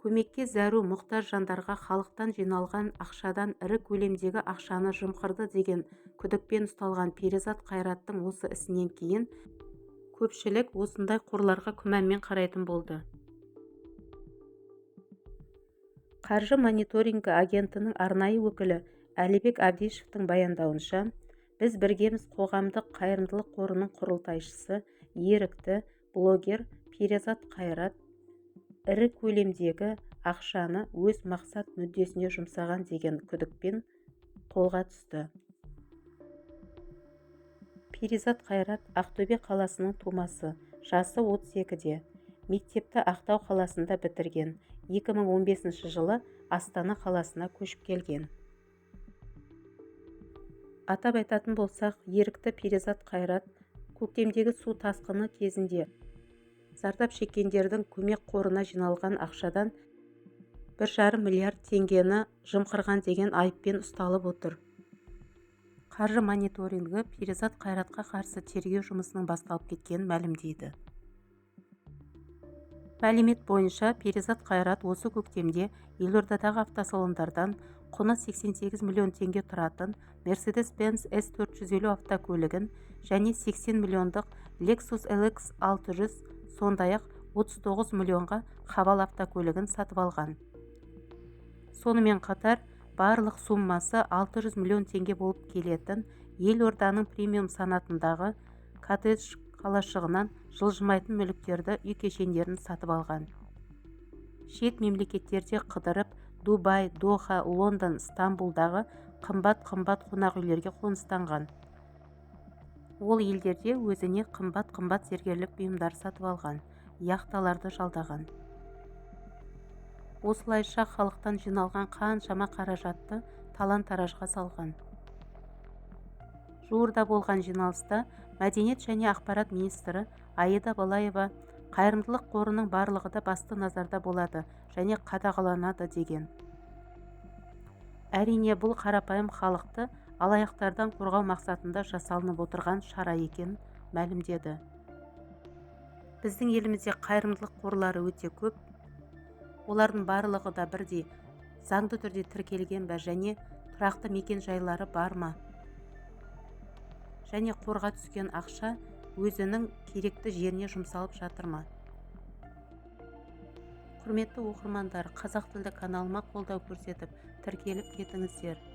Көмекке зәру, мұқтаж жандарға халықтан жиналған ақшадан ірі көлемдегі ақшаны жымқырды деген күдікпен ұсталған Перизат Қайраттың осы ісінен кейін көпшілік осындай қорларға күмәнмен қарайтын болды. Қаржы мониторингі агенттігінің арнайы өкілі Әлібек Әбдішевтің баяндауынша, «Біз біргеміз» қоғамдық қайырымдылық қорының құрылтайшысы, ерікті блогер Перизат Қайрат ірі көлемдегі ақшаны өз мақсат-мүддесіне жұмсаған деген күдікпен қолға түсті. Перизат Қайрат Ақтөбе қаласының тумасы, жасы 32-де. Мектепті Ақтау қаласында бітірген. 2015 жылы Астана қаласына көшіп келген. Атап айтатын болсақ, ерікті Перизат Қайрат көктемдегі су тасқыны кезінде зардап шеккендердің көмек қорына жиналған ақшадан 1,5 миллиард теңгені жымқырған деген айыппен ұсталып отыр. Қаржы мониторингі Перизат Қайратқа қарсы тергеу жұмысының басталып кеткенін мәлімдейді. Мәлімет бойынша, Перизат Қайрат осы көктемде елордадағы автосалондардан құны 88 миллион теңге тұратын Mercedes-Benz S450 автокөлігін және 80 миллиондық Lexus LX 600, сондай-ақ 39 миллионға Хавал автокөлігін сатып алған. Сонымен қатар, барлық суммасы 600 миллион теңге болып келетін елорданың премиум санатындағы коттедж қалашығынан жылжымайтын мүліктерді, үй кешендерін сатып алған. Шет мемлекеттерде қыдырып, Дубай, Доха, Лондон, Стамбулдағы қымбат-қымбат қонақүйлерге қоныстанған. Ол елдерде өзіне қымбат-қымбат зергерлік бұйымдар сатып алған, яхталарды жалдаған. Осылайша халықтан жиналған қаншама қаражатты талан-таражға салған. Жуырда болған жиналыста Мәдениет және ақпарат министрі Аида Балаева қайырымдылық қорының барлығы да басты назарда болады және қадағаланады деген. Әрине, бұл қарапайым халықты алаяқтардан қорғау мақсатында жасалынып отырған шара екенін мәлімдеді. Біздің елімізде қайырымдылық қорлары өте көп. Олардың барлығы да бірдей заңды түрде тіркелген бе және тұрақты мекен-жайлары бар ма? Және қорға түскен ақша өзінің керекті жеріне жұмсалып жатыр ма? Құрметті оқырмандар, қазақ тілді каналыма қолдау көрсетіп, тіркеліп кетіңіздер.